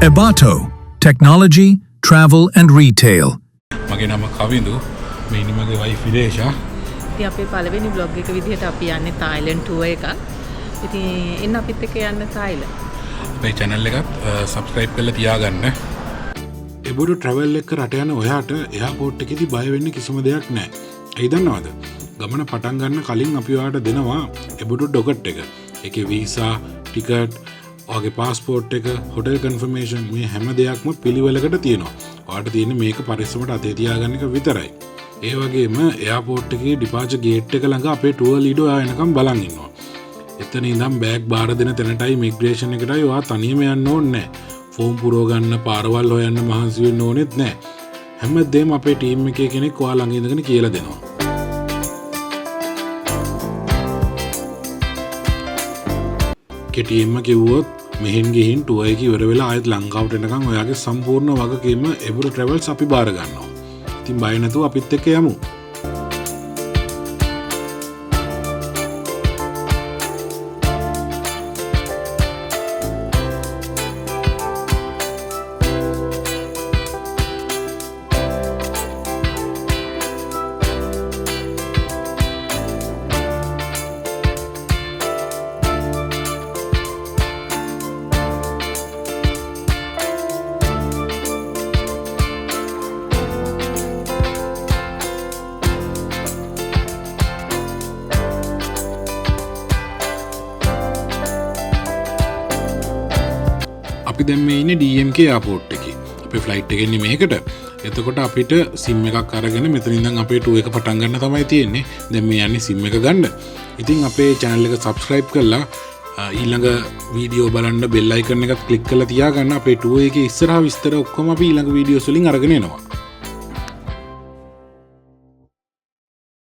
Ebato, technology, travel and retail. මගේ නම කවිඳු. මේ ඉන්නේ මගේ වයිෆ් විරේෂා. ඉතින් අපේ පළවෙනි බ්ලොග් එක විදිහට අපි යන්නේ තායිලන්ඩ් ටුවර් එකක්. ඉතින් එන්න අපිත් එක්ක යන්න තායිලන්ඩ්. අපේ චැනල් එකත් සබ්ස්ක්‍රයිබ් කරලා තියාගන්න. එබොඩු ට්‍රැවල් එක රට යන ඔයාට එයාපෝට් එකේදී බය වෙන්න කිසිම දෙයක් නැහැ. ඇයි දන්නවද? ගමන පටන් ගන්න කලින් අපි ඔයාට දෙනවා එබොඩු ඩොකට් එක. ඒකේ වීසා, ටිකට්, ඔයාගේ පාස්පෝට් එක, හොටෙල් කන්ෆර්මේෂන් මේ හැම දෙයක්ම පිළිවෙලකට තියෙනවා. ඔයාට තියෙන්නේ මේක පරිස්සමට අතේ තියාගන්න එක විතරයි. ඒ වගේම එයාපෝට් එකේ ඩිපාචර් ගේට් එක ළඟ අපේ ටුවර් ලීඩර් ඔයා එනකම් බලන් ඉන්නවා. එතන ඉඳන් බෑග් බාර දෙන තැනටයි ඉමිග්‍රේෂන් එකටයි ඔයා තනියම යන්න ඕනේ නෑ. ෆෝම් පුරව ගන්න, පාරවල් හොයන්න මහන්සි වෙන්න ඕනෙත් නෑ. හැමදේම අපේ ටීම් එකේ කෙනෙක් ඔයා ළඟ ඉඳගෙන කියලා දෙනවා. කෙටියෙන්ම කිව්වොත් මෙහෙන් ගිහින් ටුවර් එක ඉවර වෙලා ආයෙත් ලංකාවට එනකන් ඔයාගේ සම්පූර්ණ වගකීම එබුරු ට්‍රැවල්ස් අපි බාර ගන්නවා. ඉතින් බය නැතුව අපිත් එක්ක යමු. අපි දැන් මේ ඉන්නේ DMK airport එකේ. අපේ ෆ්ලයිට් එක එන්නේ මේකට. එතකොට අපිට සිම් එකක් අරගෙන මෙතන ඉඳන් අපේ ටුවර් එක පටන් ගන්න තමයි තියෙන්නේ. දැන් මේ යන්නේ සිම් එක ගන්න. ඉතින් අපේ චැනල් එක සබ්ස්ක්‍රයිබ් කරලා ඊළඟ වීඩියෝ බලන්න බෙල් අයිකන් එකත් ක්ලික් කරලා තියාගන්න. අපේ ටුවර් එකේ ඉස්සරහා විස්තර ඔක්කොම අපි ඊළඟ වීඩියෝස් වලින් අරගෙන එනවා.